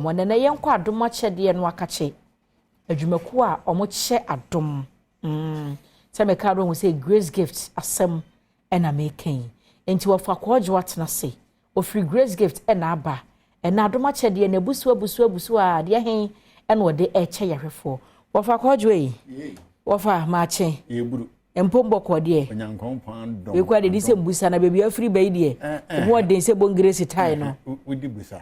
nkɔmmɔ. Nɛnɛ yɛnkɔ adom akyɛdeɛ no akakye adwumakuo a wɔkyɛ adom. Sɛ mɛka do ho sɛ Grace Gift asɛm ɛna mɛka yi. Nti wɔfa kɔɔgye atena ase. Ofiri Grace Gift ɛna aba. Ɛna adom akyɛdeɛ na ebusu abusu abusu a adeɛ hen ɛna ɔde ɛkyɛ yɛhwɛfoɔ. Wɔfa kɔɔgye yi. Wɔfa maakye. Yɛburu. Mpom bɔkɔ deɛ. Onyankopɔn dɔm. Ekura de di sɛ mbusa na beebi afiri bɛyi deɛ. Emu ɔden sɛ bongiresi tae no. Wodi busa.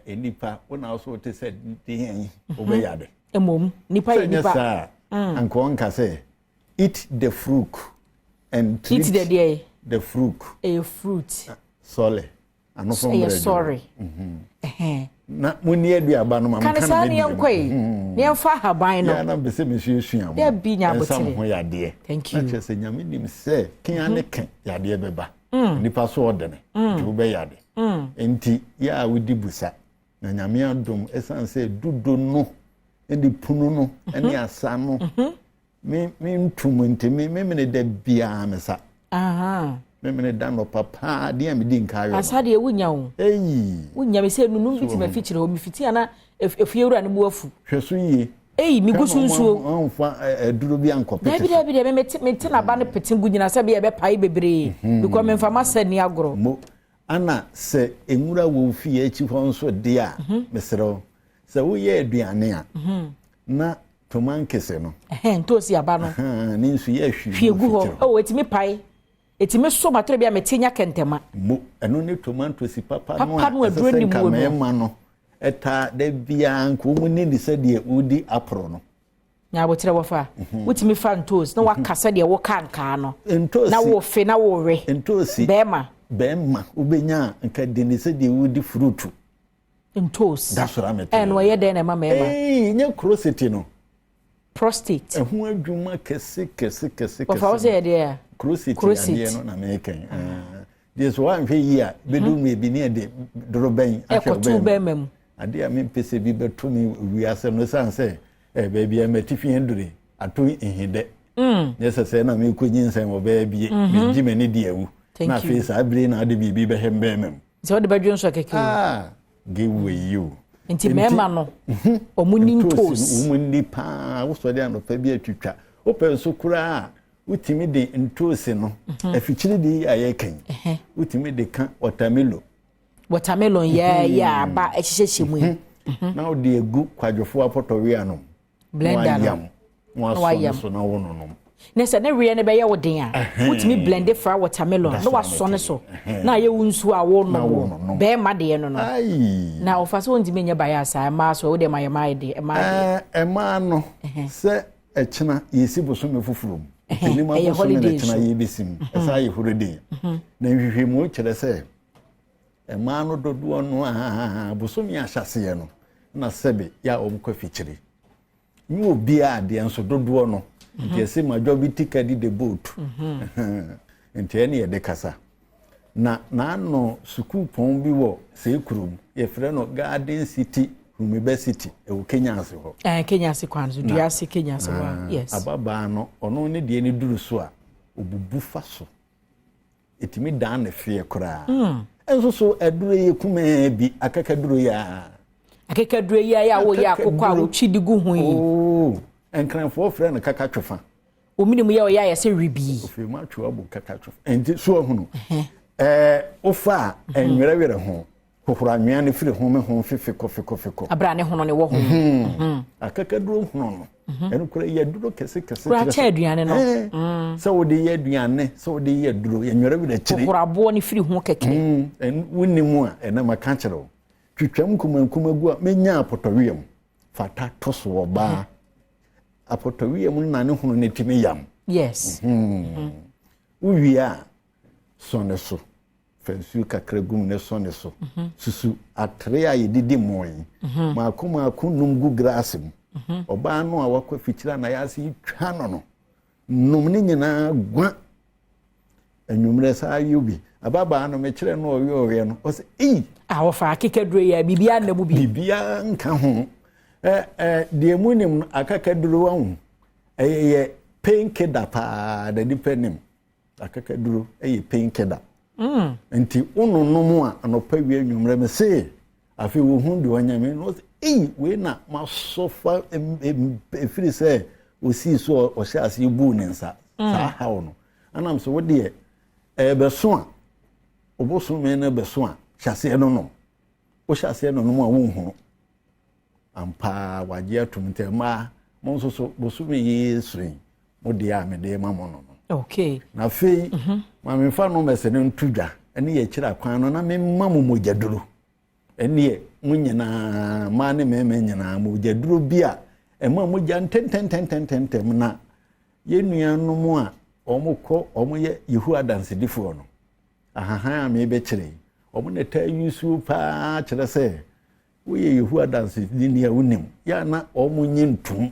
Nipa wo na so te sɛ deɛn wobɛyɛ ade. Emom nipa yɛ nipa. Sɛ nyɛ saa anka wɔnka sɛ eat the fruit and treat eat the deɛ. The fruit. Ɛyɛ fruit. Sɔle. Anofo mmerɛ. Ɛyɛ sɔre. Na mo ni aduaba no ma mo ka na ne yɛnkɔ yi ne yɛmfa ahaban no. Yɛn na mpɛ sɛ mesuasua mo. Dɛbi nya abotire. Ɛnsa mo ho yadeɛ. Thank you. Na kyerɛ sɛ Nyame nim sɛ kea ne ke yadeɛ bɛba. Nipa so ɔdene. Nti wobɛyɛ ade. Nti yɛ a wodi busa na Nyame adom ɛsiane sɛ dudo no ne punu no ne asa no me ntum nti me memene da biara me sa. Memene da no papa deɛ a medi nka ayɔ no. Asa deɛ wonya o. Eyi. Wonya me sɛ nunum bi te ma fikyire hɔ mefiti ana efie wura no bu afu. Hwɛ so yie. Eyi mi gu so nsuo. Ɔnfa aduro bi ankɔ pete. Dabi dabi deɛ me mete n'aba no pete gu nyina sɛ bi ɛbɛpae bebree. Because memfa ma sɛ ni agorɔ. Mo ana sɛ nwura wɔ fie akyi hɔ nso deɛ a mesrɛ wo sɛ woyɛ aduane a na tomankese no. Ntoosi aba no. Ne nso yɛ hwie hwie gu hɔ. Oh, etimi pae. Etimi so matoro bi a mete nya kɛntɛma. Mo ɛno ne tomantosi papa no a ɛsɛ sɛ nka mmarima no ɛta da biara nka wɔn ni ne sɛdeɛ wɔdi aporo no. Nya abotrɛ wɔfa. Wotumi fa ntoos na waka sɛdeɛ wɔka nkaa no. Ntoosi. Na wɔfe na wɔwe. Ntoosi. Bɛrima. Bɛrima wobɛnya nka di ne sɛdeɛ wɔdi frutu. Ntoos. Dasora mete. Ɛno ɛyɛ dɛn na ɛma mmarima? Ee, nye prostate no. Prostate. Ɛho adwuma kɛse kɛse kɛse kɛse. Wɔfa wo sɛ yɛ deɛ a? Prostate adeɛ no na meka. Deɛ so wanhwɛ yie a bɛdu mmerɛ bi ne yɛde dorobɛn ahwɛ ɛkɔto bɛrima mu. Adeɛ a mempɛ sɛ bi bɛto me wiase no ɛsiane sɛ baabi a matifi adure ato nhidɛ. Nyɛ sɛ sɛ na mekɔ nyinsɛn wɔ bɛɛ bie megye m'ani di awu. Na afei saa bere na ade biribi bɛhɛ mbɛrima mu. Sɛ wode bɛdwe nso kɛkɛ. Ah, give way you. Nti mmarima no ɔmo ni ntoos. Ɔmo ni paa wosɔre anɔpa bi atwitwa. Wopɛ nso koraa wotumi de ntoosi no afikyiri de yi a yɛka yi wotumi de ka watermelon. Watermelon yɛ aba ɛhyehyɛhyɛ mu yi. Na wode egu kwadwofoɔ apɔtɔwia no. Blender no. Na wasɔ ne so na wononom. Ne sɛ ne weɛ no bɛyɛ wo den a wotumi blende fra watermelon na wasɔ ne so na ayɛ wo nsuo a wonom bɛrima deɛ no. Na ɔfa sɛ wontumi nyɛ bayɛ asa mmaa so wode ma yɛ maa deɛ mmaa deɛ. Mmaa no sɛ ɛkyena yɛsi bosome foforɔ mu. Ɛnim abosome na ɛkyena yɛbɛsi mu ɛsan yɛ holiday. Na nhwehwɛmu kyerɛ sɛ mmaa no dodoɔ no a bosome ahyɛseɛ no na sɛbe yɛ a wɔn kɔ afikyire. Nye obiara adeɛ nso dodoɔ no nti ɛsɛ majority carry the boat. Nti ɛne yɛde kasa. Na n'ano sukuu pɔn bi wɔ sɛ kurom yɛfrɛ no Garden City University ɛwɔ Kenya ase hɔ. Kenya ase kwan so dua ase Kenya ase hɔ yes. Ababaa no ɔno ne deɛ ne duru so a obubu fa so etimi dan ne feɛ koraa. Ɛnso so aduro yɛ kumaa bi akakaduro yɛ a. Akakaduro yi a wɔyɛ akokɔ a wotwi de gu ho yi. Oo nkranfoɔ frɛ no kakatwofa. Omini mu yɛ ɔyɛ ayɛ sɛ ribii. Ofiri mu atwe abo kakatwofa nti so ɔhunu. Wofa a ɛnwerɛwerɛ ho hohoro anwea no firi ho me ho fefikɔ fikɔ fikɔ. Abira ne hono ne wɔ ho. Akakaduro hono no ɛno kora yɛ aduro kɛse kɛse. Kora kyɛ aduane no. Sɛ wode yɛ aduane sɛ wode yɛ aduro yɛ nwerɛwerɛ kyire. Hohoro aboɔ no firi ho kɛkɛ. Wonni mu a ɛnam aka kyerɛ wo. Twitwam nkumankuma gu a menya apɔtɔwia mu fata to so wɔ baa apɔtɔwia mu na ne hono ne timi yam. Yes. Wowie a sɔ ne so fa nsuo kakra gum ne sɔ ne so susu atere a yɛdidi mo yi maako maako num gu grass mu ɔbaa no a wakɔ afikyire a na yɛase twa no nom ne nyinaa gua anwummerɛ saa yɛ bi ababaa no mekyerɛ no ɔyɛ ɔyɛ no ɔsɛ eyi. A wɔfa akekaduro yi a biribiara nna mu bi. Biribiara nka ho deɛ mu nim no akakaduro wahu ɛyɛ yɛ painkiller paa da nipa nim akakaduro ɛyɛ painkiller. Nti wononom a anɔpa wie anwummerɛ me se. Afei wɔhu deɛ ɔnyɛ me na ɔsɛ ei wei na masɔ fa ɛfiri sɛ ɔsii so ɔhyɛ aseɛ buu ne nsa mm. saa haw no anam sɛ wo deɛ ɛbɛso a ɔbosome no bɛso a hyɛ aseɛ no nom wohyɛ aseɛ no nom a wonhunu ampaa wagye atom nti mmaa mo nso so bosome yi so yi mo deɛ a mede ma mo no no okay na afei mm -hmm. ma memfa no mɛsɛ no nto dwa ɛne yɛkyerɛ akwan no na memma mo mogyaduro Ɛnneɛ mo nyinaa, mmaa ne mmarima nyinaa, mogyaduro bi a ɛma mogya ntɛntɛntɛntɛntɛm na yɛn nuanom a wɔkɔ wɔyɛ Yehowa Adansedifoɔ no, ahahan a merebɛkyerɛ yi, wɔn na ɛtaa yusuo paa kyerɛ sɛ woyɛ Yehowa Danseni a wonim, yɛ a na wɔn nye ntom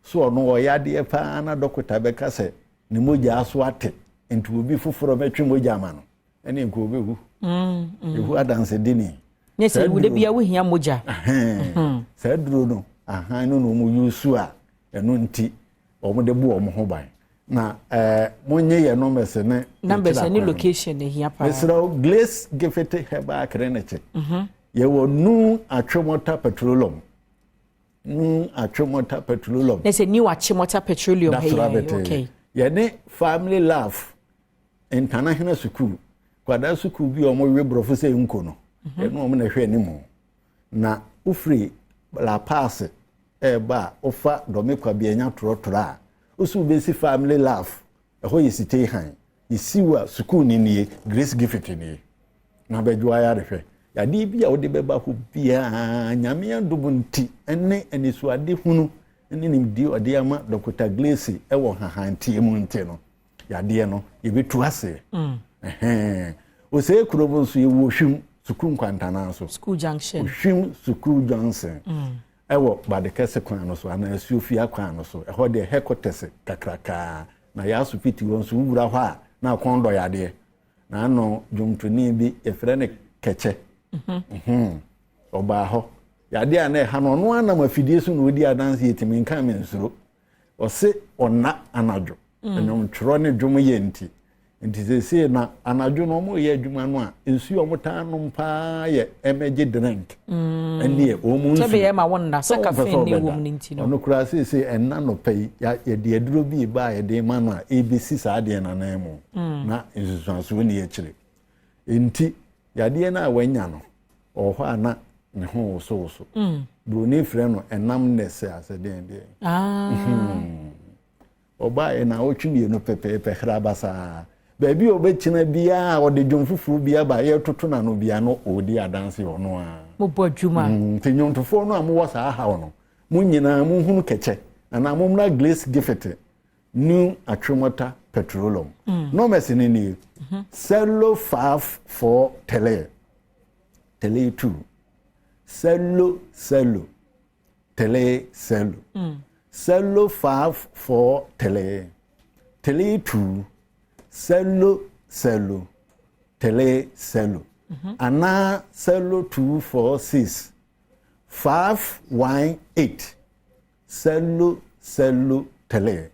so ɔno ɔyɛ adeɛ paa na dɔkota bɛka sɛ ne mogya so ate nti obi foforɔ bɛtwe mogya ama no. ɛne nka ɔbɛwu mm, mm. ɛhu adansedi ni ne sɛ ewu da bia wohia mogya hmm. saa duro no ahan no na wɔn yusu a ɛno nti wɔn de bu wɔn ho ban na ɛɛ eh, monye yɛ numbers ne numbers ne location na ehia paa mesrɛ glace gifete herbal clinic mhm. yɛwɔ nu atwemɔta petroleum nu atwemɔta petroleum ne sɛ new atwemɔta petroleum hey, okay yɛne family love Ntanahena sukuu, nkwadaa sukuu bi a wɔwe borɔfo sɛ nko no, mhm. ɛno wɔn na ɛhwɛ anim. Na wofiri La Paz ɛreba a, wofa Dɔme Kwabianya torɔtorɔ a, wosi wobɛsi Family Love, ɛhɔ yɛ sitei han. Yɛsiw a sukuu no nie, Grace Gift nie. Na bɛdwo ayarehwɛ. Yadeɛ bi a wode bɛba hɔ biara, Nyame adom nti, ne anisoade hunu ne nimdeɛ ɔde ama Dɔkota Glacy wɔ nhahanteɛ mu nti no, yadeɛ no yɛbɛtu aseɛ mm. Osei kurom nso yɛwɔ Ohwim sukuu nkwantanaa so school junction Ohwim sukuu junction mm. ɛwɔ Badekɛse kwan no so anaa Asuofia kwan no so ɛhɔ deɛ headquarters kakrakaa na yɛ asopiti hɔ nso wowura hɔ a na akɔn dɔ yadeɛ na ano dwomtoni bi yɛfrɛ no kɛkyɛ mhm. Mhm. ɔbaa hɔ yadeɛ a na ɛha no ɔno anam afidie so na ɔdi adanse yɛtumi nka me nsuro Ɔse ɔnna anadwo. Nnwomtwerɛ ne dwom yɛ nti. Nti seesei na anadwo no wɔn reyɛ adwuma no a, nsuo a wɔn taa nom paa yɛ energy drink. Ɛneɛ wɔn nsuo. Sɛ bɛyɛ ma wɔn nna sɛ caffeine ne wɔ mu no nti no. Ɔno koraa seesei ɛnna nɔpa yi yɛde aduro bi reba a yɛde ma no a ɛrebɛsi saa adeɛ no anan mu. Na nsusuansoɔ nni akyire. Nti yadeɛ no a wanya no, ɔwɔ hɔ a na ne ho wosowoso. Mm. Buroni frɛ no ɛnam nɛsɛ asɛ deɛn deɛn. Ah. Hmm. Ɔbaeɛ na ɔtwe mmienu pɛpɛɛpɛ hra basaa. Baabi a ɔbɛkyina biara ɔde dwom foforɔ bi aba yɛtoto n'ano biara no ɔredi adanse ɔno ara. Mobɔ adwuma. Hmm, nti nnwomtofoɔ no a mowɔ saa haw no, mo nyinaa monhunu kɛkyɛ anaa mommra Glace Gift New Achimota Petroleum. Mm. Numbers no nie. Mm-hmm. Cello 5 4 tele. Tele 2. Cello cello. Tele cello. Mm. Cello 5 4 tele. Tele 2. Cello cello. Tele cello. Mm -hmm. Anaa cello 2 4 6. 5 1 8. Sɛlo sɛlo tɛlɛ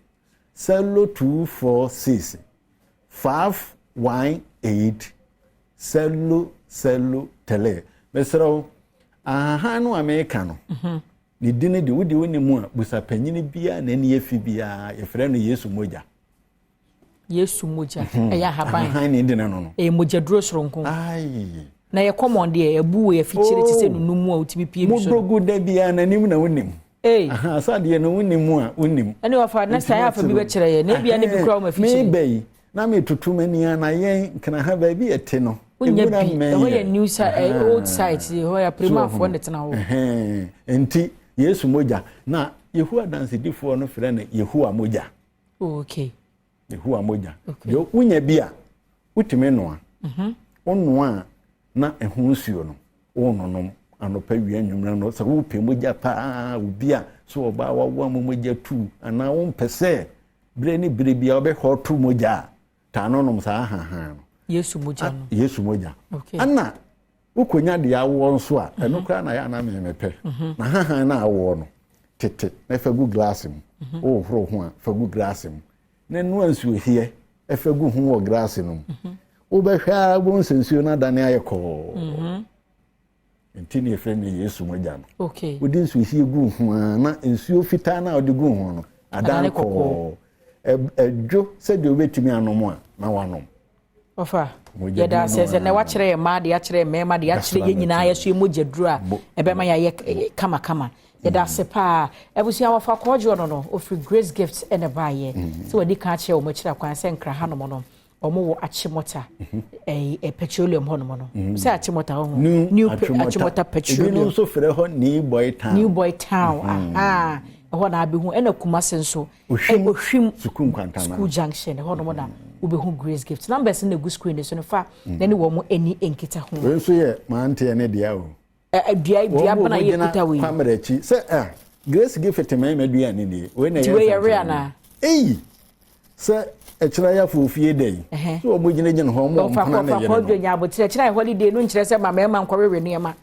sɛlo 2 4 6 5 1 8 sɛlo sɛlo tɛlɛ mesrɛ wo ahahan no a meka no mhm. ne dini de wode wo ne mu a busa panyini biara n'ani afi biara yɛfrɛ no Yesu mogya Yesu mogya mhm. ɛyɛ ahaban ahahan ne dene no no ɛyɛ mogya duro soronko na yɛ kɔmɔn deɛ ɛbu wɔ afikyire te sɛ oh. nunu mu a wotumi pie bi so modogu da biara n'anim na wonim sadeɛ no wonim mu a wonim ɛne wafa next time afa bi bɛkyerɛ yɛ na ebia ne bi kura wɔn afikyire meba yi na metoto m'ani a na yɛn nkena ha baabi ɛte no wonya bi ɛhɔ yɛ new site eh, old site ɛhɔ yɛ apirimafoɔ ne tena hɔ nti Yesu mogya na Yehowa dansedifoɔ no frɛ no Yehowa mogya Oh, okay. Yehowa mogya. Okay. Deɛ wonya bi a, wotumi noa. Mhm. Wonoa a na ɛho nsuo no, wononom anɔpa wia anwummerɛ no sɛ wopɛ mogya paa obi a sɛ ɔbaa wawo ama mogya tu anaa wompɛ sɛ berɛ ne berɛ bia wobɛhɔ to mogya a taa no nom saa ahahan no. Yesu mogya no. Yesu mogya. Okay. Ana Wokɔnya deɛ awoɔ nso a, ɛno koraa na yɛ a na me mepɛ. Na hahan no a awoɔ no, tete na fa gu glass mu. Wohohoro ho a, fa gu glass mu. Na noa nsuohyeɛ fa gu ho wɔ glass no mu. Wobɛhwɛ ara wobɛhu sɛ nsuo no adane ayɛ kɔɔ. Nti na yɛfrɛ no Yesu mogya no. Okay. Wode nsuohwie gu ho a na nsuo fitaa no a wode gu ho no adan kɔɔ. Ɛdwo sɛdeɛ wobɛtumi anom a na wanom. Ɔfa, yɛda ase sɛ na wakyerɛ yɛn mmaa de akyerɛ yɛn mmarima de akyerɛ yɛn nyinaa yɛso yɛ mogya duro a ɛbɛma yɛayɛ kamakama. Yɛda ase paa. Abusua wɔfa kɔɔgye ɔno no ofiri Grace Gift ɛna baayɛ. Sɛ wadi kan akyerɛ wɔn akyira kwan sɛ nkra hanom no wɔn wɔ Achimota ɛɛ eh, petroleum hɔnom no. Mm-hmm. Sɛ Achimota hɔ ho. New Achimota petroleum. Ebinom nso frɛ hɔ New Boy Town. New Boy Town. Mm-hmm. Aha. Ɛhɔ na abɛhu ɛna Kumasi nso. Ohwim Ohwim Sukuu Nkwantana. School Junction ɛhɔ nom na wobɛhu Grace Gift. Numbers no na egu screen no so no fa na ne wɔn ani nkita ho. Wei nso yɛ mmeranteɛ ne dea o. Dua dua bena yɛ kuta wei. Wɔn a wɔgyina Kwamere akyi sɛ ah Grace Gift mmarima dua ne nie. Wei na ɛyɛ nsɛnkyerɛnne. Wei yɛ re anaa? Eyi sɛ ɛkyerɛ ayafo ofie dɛ yi. Sɛ wɔn gyinagyina hɔ wɔn mpena ne yere no. Ɔfa kɔ nya abokyerɛ kyerɛ holiday no nkyerɛ sɛ ma mmarima nkɔwewe nneɛma.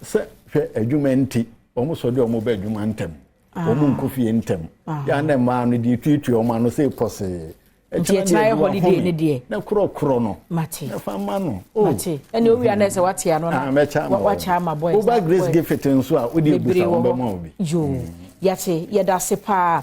Sɛ hwɛ adwuma nti wɔn sɔ de wɔn ba adwuma ntɛm. Wɔn nkɔ fie ntɛm. Yɛn na mmaa no deɛ tuatua wɔn ano sɛ pɔsee. Nti ɛkyena yɛ holiday ne deɛ. Na korɔkorɔ no. Mate. Na fa ma no. Mate. Ɛne owia na ɛsɛ wate ano na. Wakyɛ ama boys. Woba Grace Gift nso a wode ebusa wɔn bɛma obi. Yoo. Yate yɛda ase paa.